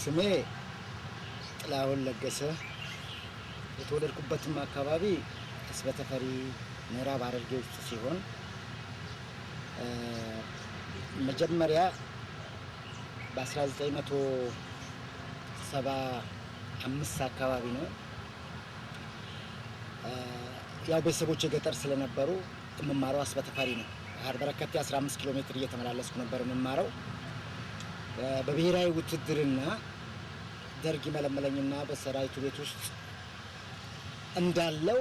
ስሜ ጥላሁን ለገሰ፣ የተወለድኩበትም አካባቢ አስበተፈሪ ምዕራብ ሐረርጌ ውስጥ ሲሆን፣ መጀመሪያ በ1975 አካባቢ ነው። ያው ቤተሰቦች የገጠር ስለነበሩ የምማረው አስበተፈሪ ነው። በረከቴ 15 ኪሎ ሜትር እየተመላለስኩ ነበር የምማረው። በብሔራዊ ውትድርና ደርግ ይመለመለኝና በሰራዊቱ ቤት ውስጥ እንዳለው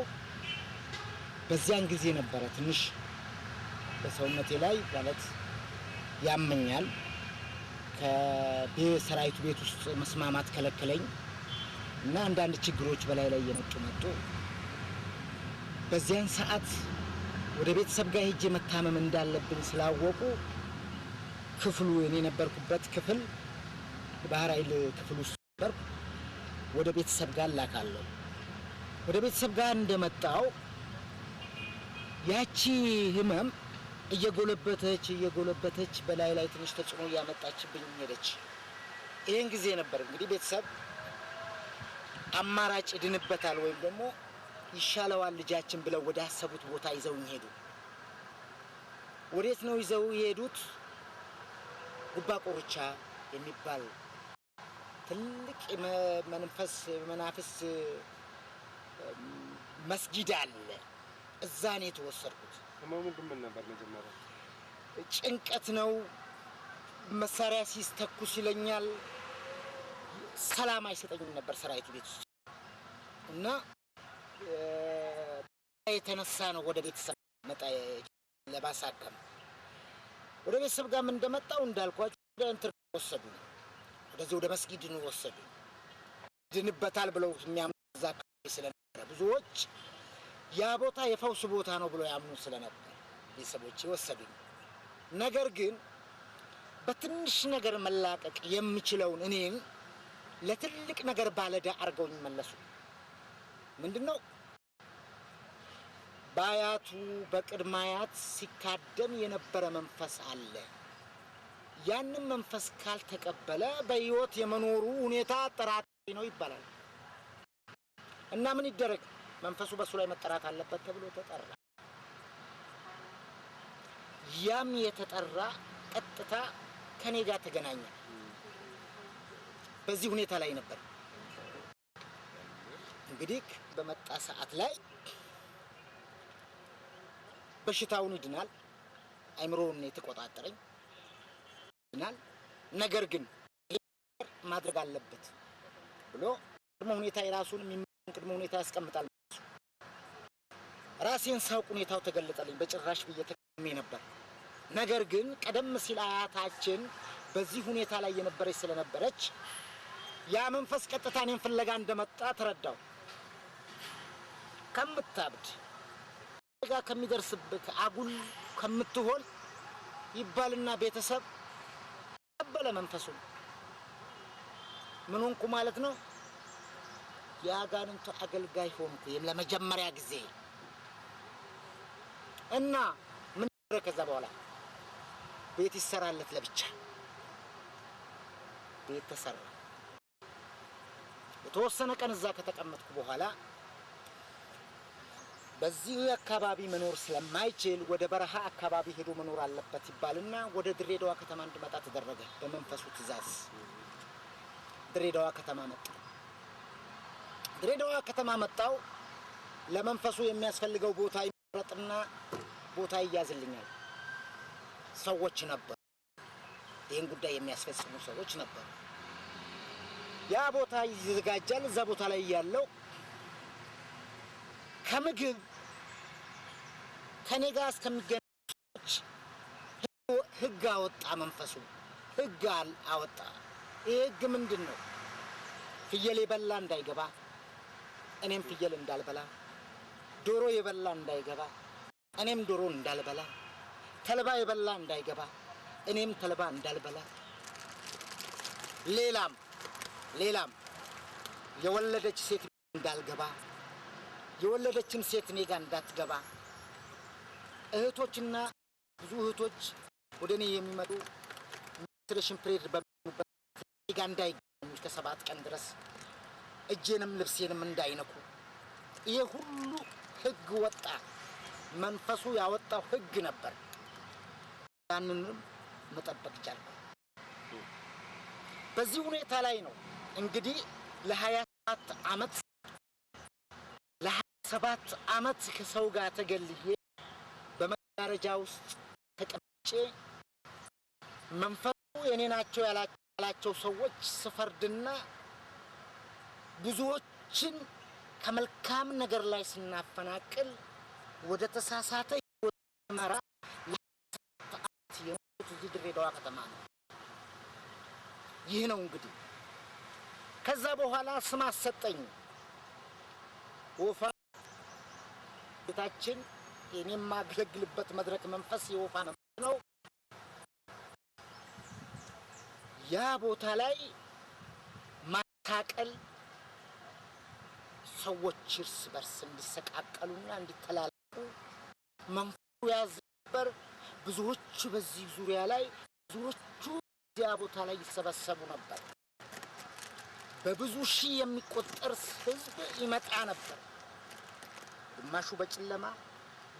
በዚያን ጊዜ ነበረ ትንሽ በሰውነቴ ላይ ማለት ያመኛል። ከሰራዊቱ ቤት ውስጥ መስማማት ከለከለኝ እና አንዳንድ ችግሮች በላይ ላይ እየመጡ መጡ። በዚያን ሰዓት ወደ ቤተሰብ ጋር ሄጄ መታመም እንዳለብን ስላወቁ ክፍሉ እኔ የነበርኩበት ክፍል ባህር ኃይል ክፍል ውስጥ ነበርኩ። ወደ ቤተሰብ ጋር ላካለሁ። ወደ ቤተሰብ ጋር እንደመጣው ያቺ ህመም እየጎለበተች እየጎለበተች በላይ ላይ ትንሽ ተጽዕኖ እያመጣችብኝ ሄደች። ይህን ጊዜ ነበር እንግዲህ ቤተሰብ አማራጭ ይድንበታል ወይም ደግሞ ይሻለዋል ልጃችን ብለው ወደ አሰቡት ቦታ ይዘውኝ ሄዱ። ወዴት ነው ይዘው የሄዱት? ጉባ ቆርቻ የሚባል ትልቅ መንፈስ መናፍስ መስጊድ አለ። እዛ ነው የተወሰድኩት። ህመሙ ግን ምን ነበር መጀመሪያ? ጭንቀት ነው። መሳሪያ ሲስተኩስ ይለኛል። ሰላም አይሰጠኝም ነበር ሰራዊቱ ቤት ውስጥ እና የተነሳ ነው ወደ ቤተሰብ መጣ ለማሳከም። ወደ ቤተሰብ ጋርም እንደመጣው እንዳልኳቸው ወደ እንትን ወሰዱ፣ ወደዚህ ወደ መስጊድ ነው ወሰዱ። ድንበታል ብለው የሚያምኑ እዛ አካባቢ ስለነበረ ብዙዎች ያ ቦታ የፈውስ ቦታ ነው ብለው ያምኑ ስለነበር ቤተሰቦቼ ወሰዱኝ። ነገር ግን በትንሽ ነገር መላቀቅ የምችለውን እኔን ለትልቅ ነገር ባለዕዳ አድርገውኝ መለሱ። ምንድን ነው? በአያቱ በቅድመ አያት ሲካደም የነበረ መንፈስ አለ። ያንን መንፈስ ካልተቀበለ በሕይወት የመኖሩ ሁኔታ አጠራጣሪ ነው ይባላል። እና ምን ይደረግ? መንፈሱ በሱ ላይ መጠራት አለበት ተብሎ ተጠራ። ያም የተጠራ ቀጥታ ከኔ ጋር ተገናኘ። በዚህ ሁኔታ ላይ ነበር። እንግዲህ በመጣ ሰዓት ላይ በሽታውን ይድናል። አይምሮውን የተቆጣጠረኝ ይድናል። ነገር ግን ማድረግ አለበት ብሎ ቅድመ ሁኔታ የራሱን የሚመ ቅድመ ሁኔታ ያስቀምጣል። ራሴን ሳውቅ ሁኔታው ተገለጠልኝ። በጭራሽ ብዬ ተቀሜ ነበር። ነገር ግን ቀደም ሲል አያታችን በዚህ ሁኔታ ላይ የነበረች ስለነበረች ያ መንፈስ ቀጥታ እኔን ፍለጋ እንደመጣ ተረዳው። ከምታብድ ጋ ከሚደርስብህ አጉል ከምትሆን ይባልና ቤተሰብ ተቀበለ መንፈሱ። ምን ሆንኩ ማለት ነው? የአጋንንቱ አገልጋይ ሆንኩ ለመጀመሪያ ጊዜ። እና ምን ከዛ በኋላ ቤት ይሰራለት ለብቻ ቤት ተሰራ። የተወሰነ ቀን እዛ ከተቀመጥኩ በኋላ በዚህ አካባቢ መኖር ስለማይችል ወደ በረሃ አካባቢ ሄዶ መኖር አለበት ይባልና ወደ ድሬዳዋ ከተማ እንድመጣ ተደረገ። በመንፈሱ ትእዛዝ ድሬዳዋ ከተማ መጣሁ። ድሬዳዋ ከተማ መጣው። ለመንፈሱ የሚያስፈልገው ቦታ ይመረጥና ቦታ ይያዝልኛል። ሰዎች ነበሩ፣ ይህን ጉዳይ የሚያስፈጽሙ ሰዎች ነበሩ። ያ ቦታ ይዘጋጃል። እዛ ቦታ ላይ ያለው ከምግብ ከኔ ጋር እስከሚገናኙ ሰዎች ሕግ አወጣ። መንፈሱ ሕግ አወጣ። ይህ ሕግ ምንድን ነው? ፍየል የበላ እንዳይገባ፣ እኔም ፍየል እንዳልበላ፣ ዶሮ የበላ እንዳይገባ፣ እኔም ዶሮ እንዳልበላ፣ ተልባ የበላ እንዳይገባ፣ እኔም ተልባ እንዳልበላ፣ ሌላም ሌላም የወለደች ሴት እንዳልገባ፣ የወለደችም ሴት እኔ ጋር እንዳትገባ፣ እህቶችና ብዙ እህቶች ወደ እኔ የሚመጡ menstruation period በሚሆኑበት እኔ ጋር እንዳይገኙ እስከ 7 ቀን ድረስ እጄንም ልብሴንም እንዳይነኩ። ይሄ ሁሉ ህግ ወጣ። መንፈሱ ያወጣው ህግ ነበር። ያንንም መጠበቅ ቻልኩ። በዚህ ሁኔታ ላይ ነው እንግዲህ ለ27 ዓመት፣ ለ27 ዓመት ከሰው ጋር ተገልዬ በመጋረጃ ውስጥ ተቀምጬ መንፈሱ የኔ ናቸው ያላቸው ሰዎች ስፈርድና ብዙዎችን ከመልካም ነገር ላይ ስናፈናቅል፣ ወደ ተሳሳተ ህይወት መራ ለ27 ዓመት የኖርኩት እዚህ ድሬዳዋ ከተማ ነው። ይህ ነው እንግዲህ። ከዛ በኋላ ስም አሰጠኝ። ወፋ ቤታችን የኔ የማገለግልበት መድረክ መንፈስ የወፋ መንፈስ ነው። ያ ቦታ ላይ ማሳቀል፣ ሰዎች እርስ በርስ እንዲሰቃቀሉና እንዲተላለቁ መንፈሱ ያዝ ነበር። ብዙዎቹ በዚህ ዙሪያ ላይ፣ ብዙዎቹ እዚያ ቦታ ላይ ይሰበሰቡ ነበር። በብዙ ሺህ የሚቆጠር ህዝብ ይመጣ ነበር። ግማሹ በጨለማ፣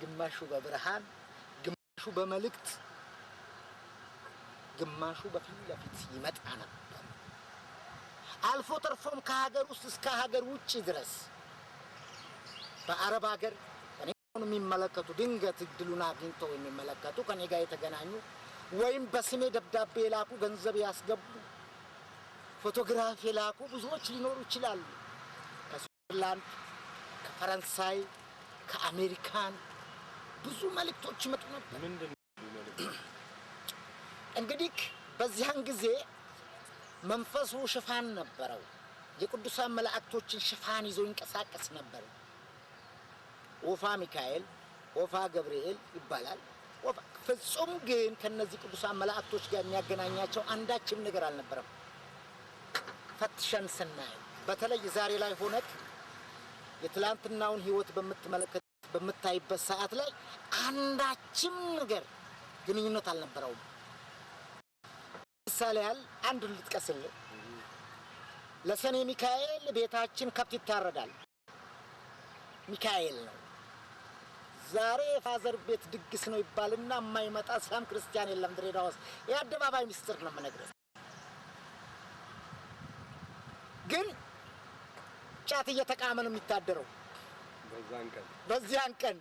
ግማሹ በብርሃን፣ ግማሹ በመልእክት፣ ግማሹ በፊት ለፊት ይመጣ ነበር። አልፎ ተርፎም ከሀገር ውስጥ እስከ ሀገር ውጭ ድረስ በአረብ ሀገር እኔን የሚመለከቱ፣ ድንገት እድሉን አግኝተው የሚመለከቱ፣ ከኔ ጋር የተገናኙ ወይም በስሜ ደብዳቤ የላኩ፣ ገንዘብ ያስገቡ፣ ፎቶግራፍ የላኩ ብዙዎች ሊኖሩ ይችላሉ። ከስዊዘርላንድ፣ ከፈረንሳይ፣ ከአሜሪካን ብዙ መልእክቶች ይመጡ ነበር። ምንድን ነው መልዕክቱ? እንግዲህ በዚያን ጊዜ መንፈሱ ሽፋን ነበረው። የቅዱሳን መላእክቶችን ሽፋን ይዞ ይንቀሳቀስ ነበር። ወፋ ሚካኤል፣ ወፋ ገብርኤል ይባላል። ወፋ ፍጹም ግን ከነዚህ ቅዱሳን መላእክቶች ጋር የሚያገናኛቸው አንዳችም ነገር አልነበረም። ፈትሸን ስናየው በተለይ ዛሬ ላይ ሆነክ የትላንትናውን ሕይወት በምትመለከት በምታይበት ሰዓት ላይ አንዳችም ነገር ግንኙነት አልነበረውም። ምሳሌ ያህል አንድ ልጥቀስልህ። ለሰኔ ሚካኤል ቤታችን ከብት ይታረዳል። ሚካኤል ነው። ዛሬ የ father ቤት ድግስ ነው ይባልና የማይመጣ እስላም ክርስቲያን የለም ድሬዳዋ ውስጥ። የአደባባይ ምስጢር ነው የምነግርህ። ግን ጫት እየተቃመ ነው የሚታደረው። በዛን ቀን? በዚያን ቀን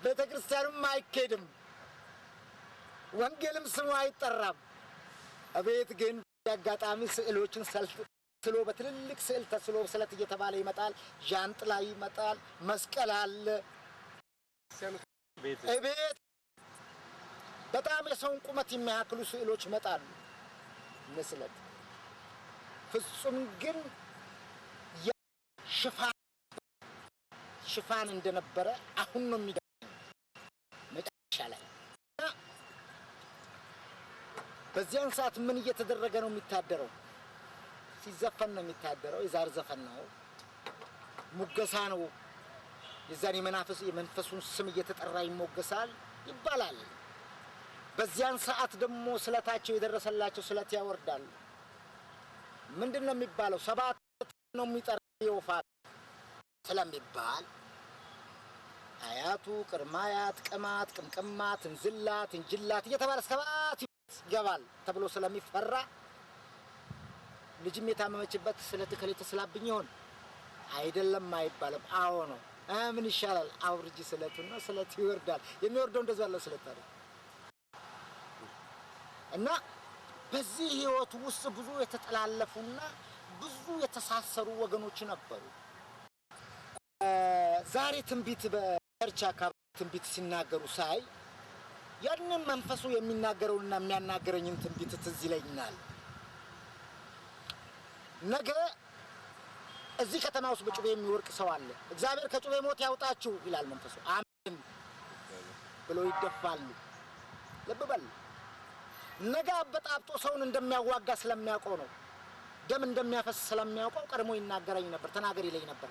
ቤተ ክርስቲያኑም አይኬድም፣ ወንጌልም ስሙ አይጠራም። እቤት ግን አጋጣሚ ስዕሎችን ስሎ በትልልቅ ስዕል ተስሎ ስለት እየተባለ ይመጣል። ዣንጥላ ይመጣል። መስቀል አለ። ክርስቲያኑ ቤት? እቤት በጣም የሰውን ቁመት የሚያክሉ ስዕሎች ይመጣሉ። ምስለት ፍጹም ግን ያ ሽፋን እንደነበረ አሁን ነው የሚገባኝ መጨረሻ ላይ። እና በዚያን ሰዓት ምን እየተደረገ ነው የሚታደረው? ሲዘፈን ነው የሚታደረው። የዛር ዘፈን ነው፣ ሙገሳ ነው። የዛን የመንፈሱን ስም እየተጠራ ይሞገሳል ይባላል። በዚያን ሰዓት ደግሞ ስለታቸው የደረሰላቸው ስለት ያወርዳሉ። ምንድን ነው የሚባለው? ሰባት ነው የሚጠራ የወፋ ስለሚባል አያቱ፣ ቅድመ አያት፣ ቅማት፣ ቅምቅማት፣ እንዝላት፣ እንጅላት እየተባለ ሰባት ይገባል ተብሎ ስለሚፈራ ልጅም የታመመችበት ስለት እከሌ ተስላብኝ ይሆን አይደለም አይባልም። አዎ ነው። ምን ይሻላል? አውርጂ ስለቱና ስለት ይወርዳል። የሚወርደው እንደዛ ያለው ስለት አይደል? እና በዚህ ህይወት ውስጥ ብዙ የተጠላለፉና ብዙ የተሳሰሩ ወገኖች ነበሩ። ዛሬ ትንቢት በ church አካባቢ ትንቢት ሲናገሩ ሳይ ያንን መንፈሱ የሚናገረውንና የሚያናገረኝን ትንቢት ትዝ ይለኛል። ነገ እዚህ ከተማ ውስጥ በጩቤ የሚወድቅ ሰው አለ። እግዚአብሔር ከጩቤ ሞት ያውጣችሁ ይላል መንፈሱ። አሜን ብሎ ይደፋሉ። ልብ በል። ነገ አበጣብጦ ሰውን እንደሚያዋጋ ስለሚያውቀው ነው። ደም እንደሚያፈስ ስለሚያውቀው ቀድሞ ይናገረኝ ነበር፣ ተናገር ይለኝ ነበር።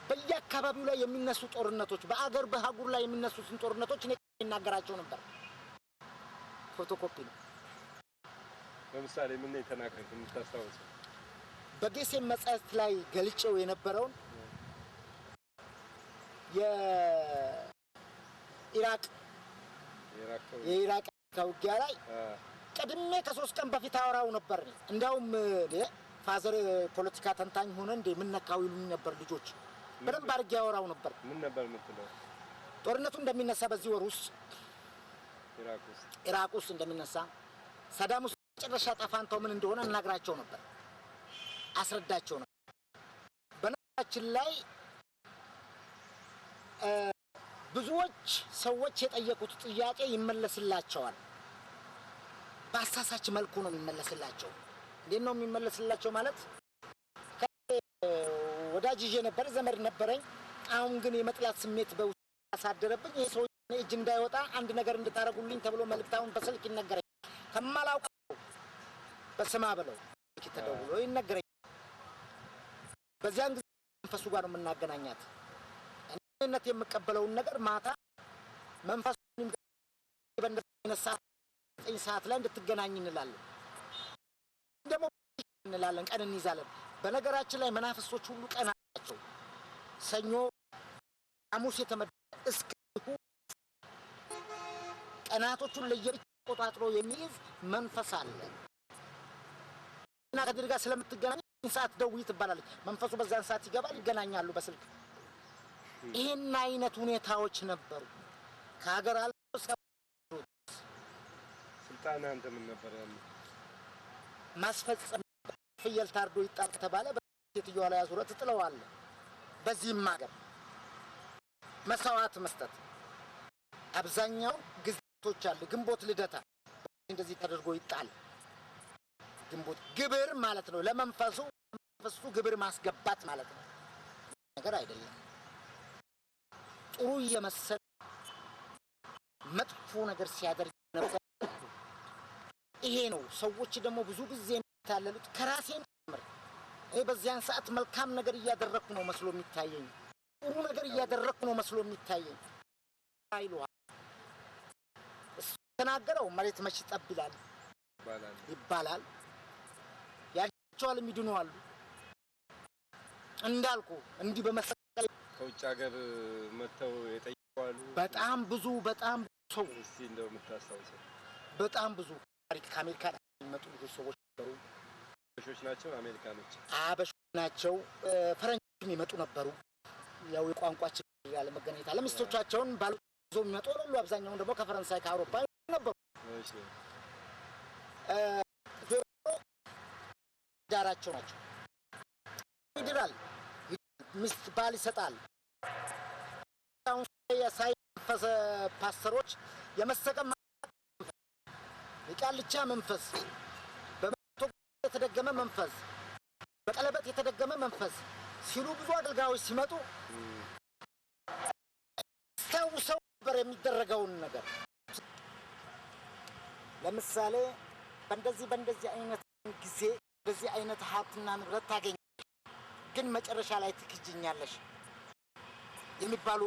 በየአካባቢው ላይ የሚነሱ ጦርነቶች፣ በአገር በአህጉር ላይ የሚነሱትን ጦርነቶች እኔ ይናገራቸው ነበር። ፎቶኮፒ ነው። ለምሳሌ ምን ነው የተናገርክ የምታስታውሰው? በጌሴም መጽሔት ላይ ገልጬው የነበረውን የኢራቅ የኢራቅ ውጊያ ላይ ቀድሜ ከ3 ቀን በፊት አወራው ነበር። እንዳውም father ፖለቲካ ተንታኝ ሆነ እንዴ ምን ነካው ይሉኝ ነበር ልጆች። በደንብ አድርጌ አወራው ነበር። ምን ነበር የምትለው? ጦርነቱ እንደሚነሳ በዚህ ወር ውስጥ ኢራቅ ውስጥ እንደሚነሳ ሳዳም ሁሴን መጨረሻ ጣፋንታው ምን እንደሆነ እናግራቸው ነበር፣ አስረዳቸው ነበር። በነገራችን ላይ ብዙዎች ሰዎች የጠየቁት ጥያቄ ይመለስላቸዋል። በአሳሳች መልኩ ነው የሚመለስላቸው። እንዴት ነው የሚመለስላቸው ማለት ወዳጅ ይዤ ነበር፣ ዘመድ ነበረኝ። አሁን ግን የመጥላት ስሜት በውስጤ አሳደረብኝ። ይሄ ሰው እጅ እንዳይወጣ አንድ ነገር እንድታረጉልኝ ተብሎ መልእክታውን በስልክ ይነገረኝ። ከማላውቀው በስማ ብለው ተደውሎ ይነገረኝ። በዚያን ጊዜ መንፈሱ ጋር ነው የምናገናኛት። እኔነት የምቀበለውን ነገር ማታ መንፈሱ በእንደነሳ 9 ሰዓት ላይ እንድትገናኝ እንላለን። ደግሞ እንላለን፣ ቀን እንይዛለን። በነገራችን ላይ መናፍስቶች ሁሉ ቀን አላቸው። ሰኞ፣ ሐሙስ የተመደበ እስከ ቀናቶቹን ለየብቻ ቆጣጥሮ የሚይዝ መንፈስ አለ። እና ከድር ጋር ስለምትገናኝ ሰዓት ደውይ ትባላለች። መንፈሱ በዛን ሰዓት ይገባል፣ ይገናኛሉ በስልክ። ይሄን አይነት ሁኔታዎች ነበሩ። ከሀገር አልፎ እስከ ስልጣን አንተ ምን ነበር ያለው? ማስፈጸም። ፍየል ታርዶ ይጣል ከተባለ በሴትዮዋ ላይ አዙረህ ትጥለዋለህ። በዚህም ሀገር መስዋዕት መስጠት አብዛኛው ግዛቶች አለ። ግንቦት ልደታ እንደዚህ ተደርጎ ይጣል። ግንቦት ግብር ማለት ነው። ለመንፈሱ ግብር ማስገባት ማለት ነው። ነገር አይደለም። ጥሩ እየመሰለ መጥፎ ነገር ሲያደርግ ነበር። ይሄ ነው። ሰዎች ደግሞ ብዙ ጊዜ የሚታለሉት ከራሴም ጭምር። እኔ በዚያን ሰዓት መልካም ነገር እያደረኩ ነው መስሎ የሚታየኝ፣ ጥሩ ነገር እያደረኩ ነው መስሎ የሚታየኝ አይሉሃል። እሱ የተናገረው መሬት መች ጠብ ይላል ይባላል። ያቸዋል የሚድኑ አሉ። እንዳልኩ እንዲህ በመሰቀል ከውጭ ሀገር መጥተው የጠየቁ አሉ። በጣም ብዙ በጣም ሰው እስቲ እንደው የምታስታውሰው? በጣም ብዙ ከአሜሪካ የሚመጡ ብዙ ሰዎች ነበሩ። አበሾች ናቸው አሜሪካኖች? አበሾች ናቸው። ፈረንጆችም ይመጡ ነበሩ። ያው የቋንቋ ችግር ያለ መገናኘት አለ። ሚስቶቻቸውን ባል ይዘው የሚመጡ አሉ። አብዛኛውን ደግሞ ከፈረንሳይ ከአውሮፓ ነበሩ። እሺ። ዳራቸው ናቸው። ይድራል፣ ሚስት ባል ይሰጣል። አሁን የሳይፈሰ ፓስተሮች የመሰቀም የቃልቻ መንፈስ፣ በመቶ የተደገመ መንፈስ፣ በቀለበት የተደገመ መንፈስ ሲሉ ብዙ አገልጋዮች ሲመጡ ሰው ነበር የሚደረገውን ነገር። ለምሳሌ በእንደዚህ አይነት ጊዜ እንደዚህ አይነት ሀብትና ንብረት ታገኛለሽ፣ ግን መጨረሻ ላይ ትክጅኛለሽ የሚባሉ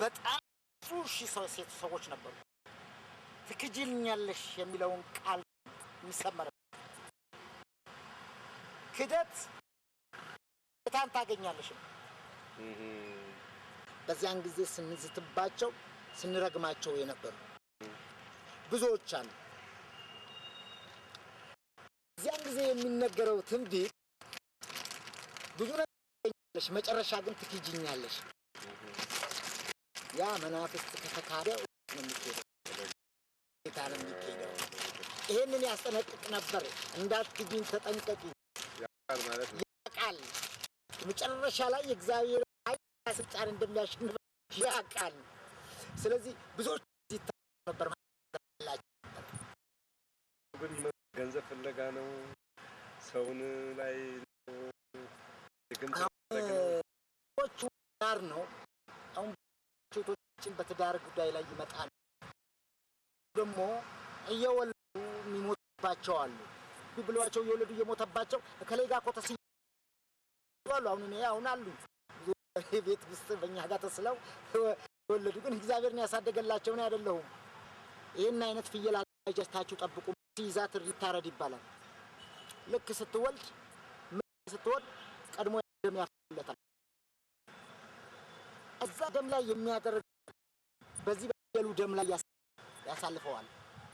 በጣም ብዙ ሺህ ሴት ሰዎች ነበሩ። ትክጅኛለሽ የሚለውን ቃል የሚሰመር ክደት ጌታን ታገኛለሽ። በዚያን ጊዜ ስንዝትባቸው ስንረግማቸው የነበሩ ብዙዎች አሉ። በዚያን ጊዜ የሚነገረው ትንቢት ብዙ ነገር ታገኛለሽ፣ መጨረሻ ግን ትክጅኛለሽ። ያ መናፍስት ከተካደ ነው የሚኬደው፣ ጌታ ነው የሚኬደው። ይሄንን ያስጠነቅቅ ነበር። እንዳትክጂኝ ተጠንቀቂ ማለት ነው። ቃል መጨረሻ ላይ የእግዚአብሔር ኃይል ስልጣን እንደሚያሸንፍ ያውቃል። ስለዚህ ብዙዎች ይታዩ ነበር ማለት ግን ገንዘብ ፍለጋ ነው፣ ሰውን ላይ ግን ሰዎቹ ዳር ነው። አሁን ሴቶችን በትዳር ጉዳይ ላይ ይመጣል። ደግሞ እየወለዱ የሚሞትባቸው አሉ። ብሏቸው እየወለዱ እየሞተባቸው እከሌ ጋር እኮ ተስዬ አሉ። አሁን እኔ አሁን አሉ ቤት ውስጥ በእኛ ጋር ተስለው ወለዱ። ግን እግዚአብሔርን ያሳደገላቸው እኔ አይደለሁም። ይሄን አይነት ፍየል አዘጋጅታችሁ ጠብቁ፣ ሲይዛት ይታረድ ይባላል። ልክ ስትወልድ ስትወልድ ቀድሞ ደም ያፈለታል። እዛ ደም ላይ የሚያደርግ በዚህ በየሉ ደም ላይ ያሳልፈዋል።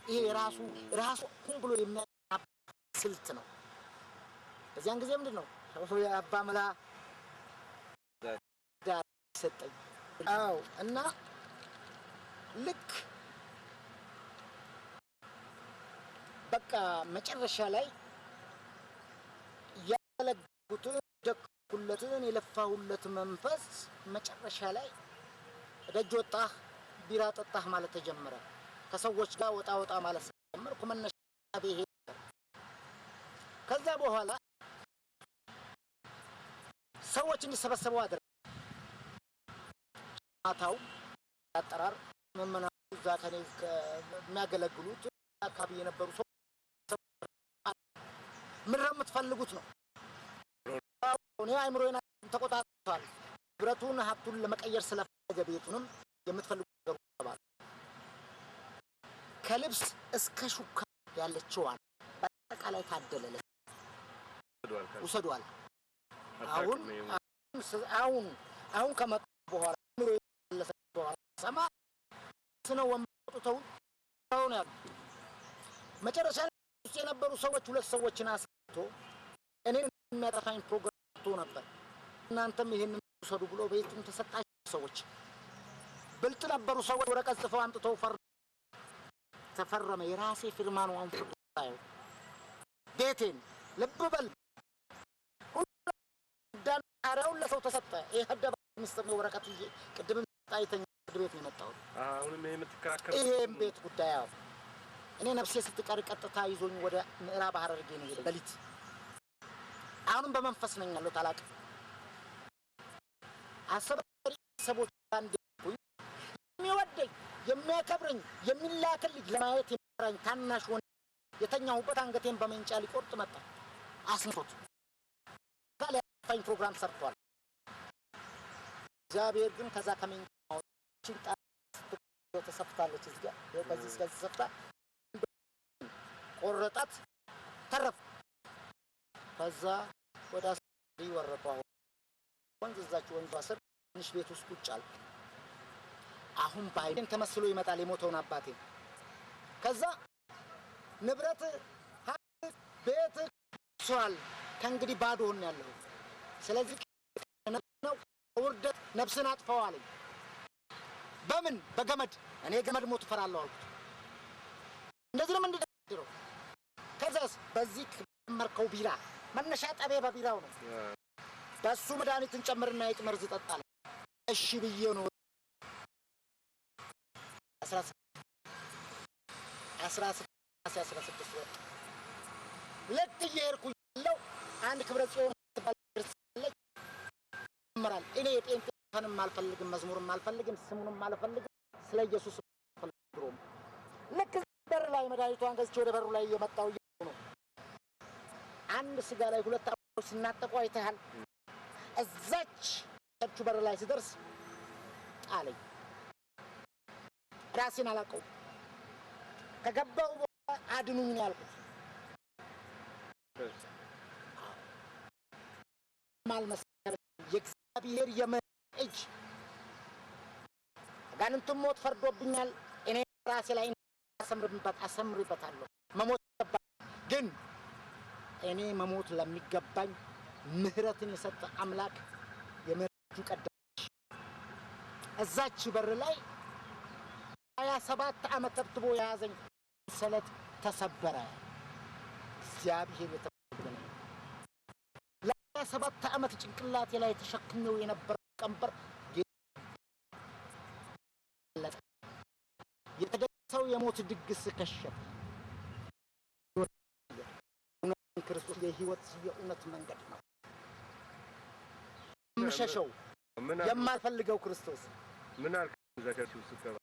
ይሄ ራሱ ራሱ ሁን ብሎ የሚያ ስልት ነው። በዚያን ጊዜ ምንድን ነው አባ መላ ሰጠኝ። አዎ እና ልክ በቃ መጨረሻ ላይ ያለጉትን ደኩለትን የለፋሁለት መንፈስ መጨረሻ ላይ ደጅ ወጣህ ቢራ ጠጣህ ማለት ተጀመረ። ከሰዎች ጋር ወጣ ወጣ ማለት ጀመርኩ። መነሻ ይሄ። ከዛ በኋላ ሰዎች እንዲሰበሰቡ አደረገ። ማታው አጠራር ምዕመናኑ እዛ ከኔ የሚያገለግሉት አካባቢ የነበሩ ሰው ምን ነው የምትፈልጉት ነው። እኔ አእምሮዬን ተቆጣጥቷል። ንብረቱን ሀብቱን ለመቀየር ስለፈለገ ቤቱንም የምትፈልጉት ነገር ተባለ። ከልብስ እስከ ሹካ ያለችዋን በአጠቃላይ ታደለለ ውሰዷል። አሁን አሁን አሁን ከመጡ በኋላ አእምሮ የመለሰ በኋላ ሰማ ስነ ወንበጡተው አሁን ያሉ መጨረሻ ላይ ውስጥ የነበሩ ሰዎች ሁለት ሰዎችን አስቶ እኔን የሚያጠፋኝ ፕሮግራም ነበር። እናንተም ይሄንን ውሰዱ ብሎ ቤቱን ተሰጣቸው። ሰዎች ብልጥ ነበሩ። ሰዎች ወረቀት ጽፈው አምጥተው ተፈረመ። የራሴ ፊርማ ነው። አሁን ፍርዱ ቤቴን ልብ በል ጣሪያውን ለሰው ተሰጠ። ይሄ አደባባይ ሚስጥር ነው። ወረቀት ይዤ ቅድምም አይተኛ ፍርድ ቤት ነው የመጣሁት። አሁንም ይሄ የምትከራከረው ይሄም ቤት ጉዳይ አዎ፣ እኔ ነፍሴ ስትቀር ቀጥታ ይዞኝ ወደ ምዕራብ ሐረርጌ ነው የሄደው ሌሊት። አሁንም በመንፈስ ነኝ ያለሁት አላውቅም። አሰብ ሰቦች አንድ የሚወደኝ የሚያከብረኝ የሚላክልኝ ለማየት የሚራኝ ታናሽ ወንድ የተኛሁበት አንገቴን በሜንጫ ሊቆርጥ መጣ። አስነሶት ሊያጠፋኝ ፕሮግራም ሰርቷል። እግዚአብሔር ግን ከዛ ከሜንጫ ተሰፍታለች። እዚህ ጋር ይኸው ከዚህ እስከዚህ ተሰፍታ ቆረጣት፣ ተረፍ። ከዛ ወደ አስሪ ወረድኩ። አሁን ወንዝ እዛች ወንዟ ስር ትንሽ ቤት ውስጥ ቁጭ አልኩ። አሁን ባይን ተመስሎ ይመጣል የሞተውን አባቴ። ከዛ ንብረት ሀብት፣ ቤት ሷል ከእንግዲህ ባዶ ሆን ያለሁ። ስለዚህ ነው ውርደት ነፍስን አጥፈው አለኝ። በምን በገመድ እኔ ገመድ ሞት እፈራለሁ አልኩት። እንደዚህ ነው ምንድነው? ከዛስ በዚህ መርከው ቢራ መነሻ ጠቤ በቢራው ነው። በሱ መድኃኒትን ጨምርና የጥ መርዝ ጠጣል። እሺ ብዬ ነው 16 ወጥ ልክ እየሄድኩ ያለው አንድ ክብረ ጽዮን ትባል ክርስቲያን ይመራል። እኔ የጴንጤንም አልፈልግም፣ መዝሙርም አልፈልግም፣ ስሙንም አልፈልግም፣ ስለ ኢየሱስ አልፈልግም። ልክ በር ላይ መድኃኒቷን ገዝቼ ወደ በሩ ላይ እየመጣሁ ነው። አንድ ስጋ ላይ ሁለት አቦች ሲናጠቁ አይተሃል። እዛች ቸርቹ በር ላይ ሲደርስ ጣለኝ። ራሴን አላውቀውም። ከገባው በኋላ አድኑኝ ነው ያልኩት። ማልመሰረ የእግዚአብሔር የምህረት እጅ አጋንንቱም ሞት ፈርዶብኛል። እኔ ራሴ ላይ አሰምርበታለሁ። መሞት ይገባል፣ ግን እኔ መሞት ለሚገባኝ ምህረትን የሰጠ አምላክ የምህረቱ ቀዳሽ እዛች በር ላይ 27 ዓመት ተብትቦ የያዘኝ ሰንሰለት ተሰበረ። እግዚአብሔር የተመሰገነ ይሁን። ለ27 ዓመት ጭንቅላቴ ላይ ተሸክሜው የነበረው ቀንበር ገለጠ። የተደገሰው የሞት ድግስ ከሸፈ። ክርስቶስ የህይወት የእውነት መንገድ ነው። የምሸሸው ምን አልክ? የማልፈልገው ክርስቶስ ምን አልክ? እዛ church ውስጥ ስትገባ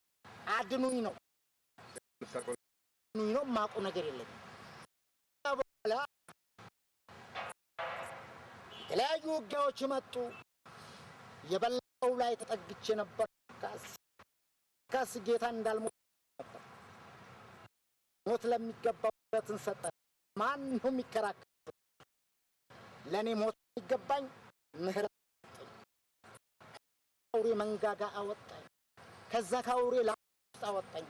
አድኑኝ ነው የምታውቀው አድኑኝ ነው። የማውቀው ነገር የለኝም። ከዛ በኋላ የተለያዩ ውጊያዎች መጡ። የበላው ላይ ተጠግቼ ነበር። ካስ ጌታ እንዳልሞት ነበር። ሞት ለሚገባው ሕይወትን ሰጠ። ማን ነው የሚከራከር? ለእኔ ሞት ይገባኝ ምህረት ሰጠኝ። ከአውሬ መንጋጋ አወጣኝ። ከዛ ከአውሬ ላፍ ውስጥ አወጣኝ።